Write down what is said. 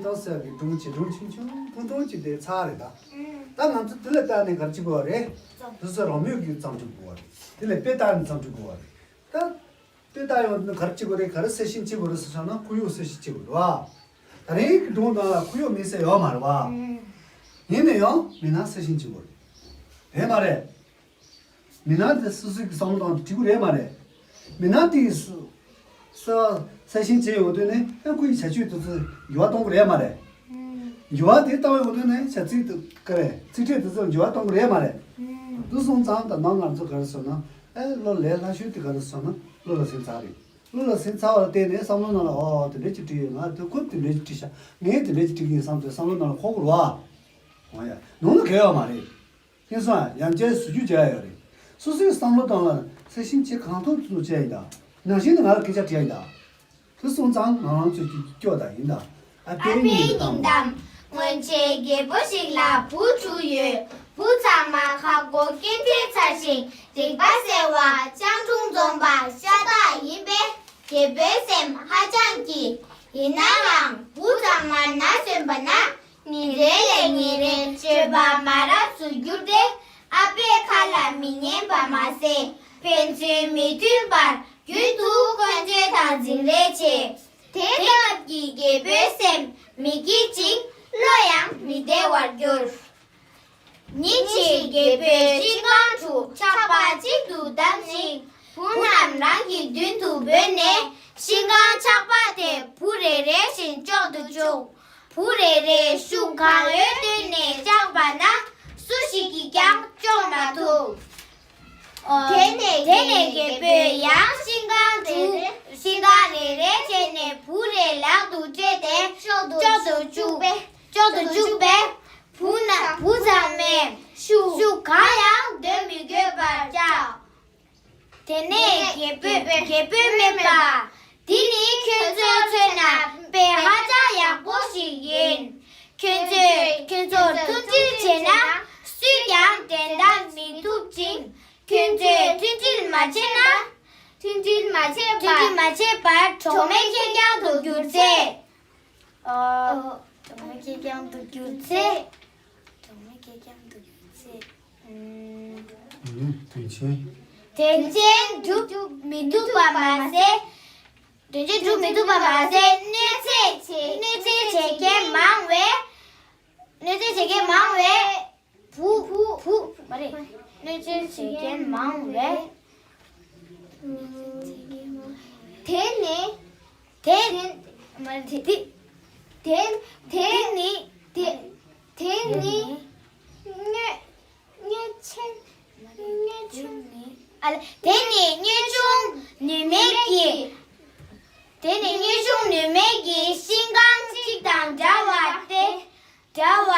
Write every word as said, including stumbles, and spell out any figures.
ཡང་ཟེར་གི་སྒྲུང་ཆེ་སྒྲུང་ཆུང་ཆུང་ཐུང་ཐུང་ཅིག་དེ་ཚར་རེད་ད། ད་ང་ཚོ་དེ་ལ་བལྟས་ནས་ག་རེ་བྱེད་དགོས་པ་རེད། དེ་ཚོ་རང་མོས་ཀྱིས་བརྩམས་འཇུག་དགོས་པ་རེད། དེ་ལ་དཔེ་བལྟས་ནས་བརྩམས་འཇུག་དགོས་པ་རེད། ད་དཔེ་བལྟས་ཡོང་དུས་ག་རེ་བྱེད་དགོས་རེད། ག་རེ་གསལ་ཤིང་བྱེད་དགོས་རེད་ཟེར་སོང་ན་ཁོར་ཡུག་གསལ་ཤིང་བྱེད་དགོས་རེད་བ། ད་རིང་གི་སྒྲུང་ནང་ལ་ཁོར་ཡུག་དམིགས་བསལ་ཡོད་མ་རེད་བ། ཡིན་ན་ཡང་མིན་ན་གསལ་ཤིང་བྱེད་དགོས་རེད། རེད་མ་རེད། མི་སྣ་དེ་སོ་སོའི་བསམ་བློ་བཏང་དུས་འགྲིག་གི་རེད་མ་རེད། མི་སྣ་དེ་སོ་སོ་གསལ་ཤིང་བྱས་ཡོང་དུས་ནས་ཨ་ཁོ་ཡི་བྱ་སྤྱོད་དེ་ཚོ་འགྱུར་བ་གཏོང་གི་རེད་མ་རེད། འགྱུར་བ་དེ་བཏང་ཡོང་དུས་ནས་བྱ་ཚིག་དེ་ག་རེ་ཚིག་ཕྲད་དེ་ཚོ་འགྱུར་བ་གཏོང་གི་རེད་མ་རེད། དེ་སོང་ཙང་ད་ནང་ང་ཚོ་ག་རེ་ཟེར་ན་ཨེ་བློ་ལས་སླ་ཤོས་དེ་ག་རེ་ཟེར་ན་བློ་ལ་ཟིན་ཚར་རེད། བློ་ལ་ཟིན་ཚར་བ་ལ་བརྟེན་ནས་བསམ་བློ་ནང་ལ་ཨོ་དེ་འདྲ་ཅིག་བྲིས་ཡོད། ང་དེ་ཁོ་དེ་འདྲ་ཅིག་བྲིས་ཤག་ངས་དེ་འདྲ་ཅིག་བྲིས་ཀྱི་ཡིན་བསམ་དུས་བསམ་བློ་ནང་ལ་འཁོར་དགོས་རེད་བ། འོ་ཡ། ནང་ལ་གལ་ཡོད་མ་རེད། ཁྱེད་ཚོ་ཡང་བསྐྱར་བཟོ་རྒྱུ་བྱ་ཡ་ཡོད་རེད། སོ་སོའི་བསམ་བློ་དང་ལ་གསལ་ཤིང་བྱེད་གང་ཐུབ་ཚོད་བྱས་ཡིན་ད། ནང་བཞིན་དུ་ང་ལ་སྐད་ཆ་དྲིས་ཡིན་ད། དེ་སོང་ཙང་ང་རང་ཚོས་ཀྱི་སྐྱོ་ད་ཡིན་ད། ཨ་ཕའི་སྙིང་གཏམ། སྔོན་ཆད་རྒད་པོ་ཞིག་ལ་བུ་དྲུག་ཡོད། བུ་ཚང་མ་ཁ་སྒོ་སྐྱེ་འཕེལ་ཚར་ཞིང་རིག་པ་གསལ་བ་སྤྱང་གྲུང་འཛོམས་པ་ཤ་སྟག་ཡིན་པས་རྒད་པོའི་སེམས་ཧ་ཅང་སྐྱིད། ཡིན་ནའང་བུ་ཚང་མ་ན་གསོན་པ་ན། ཉིན་རེ་ལས་ཉིན་རེ་སྤྱོད་པ་མ་རབས་སུ་གྱུར་ཏེ། ཨ་ཕའི་ཁ་ལ་མི་ཉན་པ་མ་ཟད་ཕན་ཚུན་མི་མཐུན་པར་རྒྱུན་དུ་སྐྱོན་བརྗོད་དང་འཛིང་རེས་བྱེད། དེ་སྟབས་ཀྱིས་རྒད་པོའི་སེམས་མི་སྐྱིད་ཅིང་བློ་ཡང་མི་བདེ་བར་གྱུར། ཉིན་ཞིག་རྒད་པོས་ཤིང་སྒང་དྲུག་ཆག་པ་གཅིག་ཏུ་བསྡམས་ཤིང་བུ་རྣམས་རང་གི་མདུན་དུ་བོས་ནས་ཤིང་སྒང་ཆག་པ་དེ་བུ་རེ་རེ་བཞིན་གཅོག་ཏུ་བཅུག་བུ་རེ་རེས་ཤུགས་གང་ཡོད་བཏོན་ནས་བཅག་པ་ན་སུ་ཞིག་གིས་ཀྱང་གཅོག་མ་ཐུབ། དེ་ནས་དེ་ནས་རྒད་པོས་ཡང་ཤིང་སྒང་དྲུག་ཤིང་སྒང་རེ་རེ་བྱས་ནས་བུ་རེ་ལག་ཏུ་སྤྲད་དེ་གཅོག་ཏུ་བཅུག་པས་གཅོག་ཏུ་བཅུག་པས་བུ་ན་བུ་ཚང་མས་ཤུགས་ཤུགས་གང་ཡང་འདོན་མི་དགོས་པར་བཅག་དེ་ནས་རྒད་པོས་རྒད་པོས་སྨྲས་པ། འདི་ནི་ཁྱོད་ཚོས་མཚོན་ན་དཔེ་ཧ་ཅང་ཡག་པོ་ཞིག་ཡིན། ཁྱོད་ཚོས་ཁྱོད་ཚོར་མཐུན་སྒྲིལ་བྱས་ན་སུས་ཀྱང་འགྲན་ཟླ་མི་ཐུབ་ཅིང་། ཁྱོད་ཚོས་མཐུན་སྒྲིལ་མ་བྱས་ན། མཐུན་སྒྲིལ་མ་བྱས་པར་མཐུན་སྒྲིལ་མ་བྱས་པར་གྲོགས་མེད་ཁེར་རྐྱང་དུ་གྱུར་ཚེ། ཨོ། གྲོགས་མེད་ཁེར་རྐྱང་དུ་གྱུར་ཚེ། གྲོགས་མེད་ཁེར་རྐྱང་དུ་གྱུར་ཚེ། ཨུམ། དོན་ཆེན། དོན་ཆེན་སྒྲུབ་མི་ཐུབ་པ་མ་ཟད། དོན་ཆེན་སྒྲུབ་མི་ཐུབ་པ་མ་ཟད་གནོད་འཚེ་བྱེད་གནོད་འཚེ་བྱེད་མཁན་མང་བས། གནོད་འཚེ་བྱེད་མཁན་མང་བས། བུ། བུ། བུ། མ་རེད། གནོད་འཚེ་བྱེད་མཁན་མང་བས། དེ་ནི། དེ། མ་རེད་དེ། དེ། དེ་ནི། དེ། དེ་ནི། གནོད། གནོད་ཆེན། གནོད་ཆུང་། ཨ་ལ། དེ་ནི་གནོད་ཆུང་ནུས་མེད་ཀྱི། དེ་ནི་གནོད་ཆུང་ནུས་མེད་ཀྱི་ཤིང་སྒང་གཅིག་དང་འདྲ་བ་སྟེ། འདྲ་བ་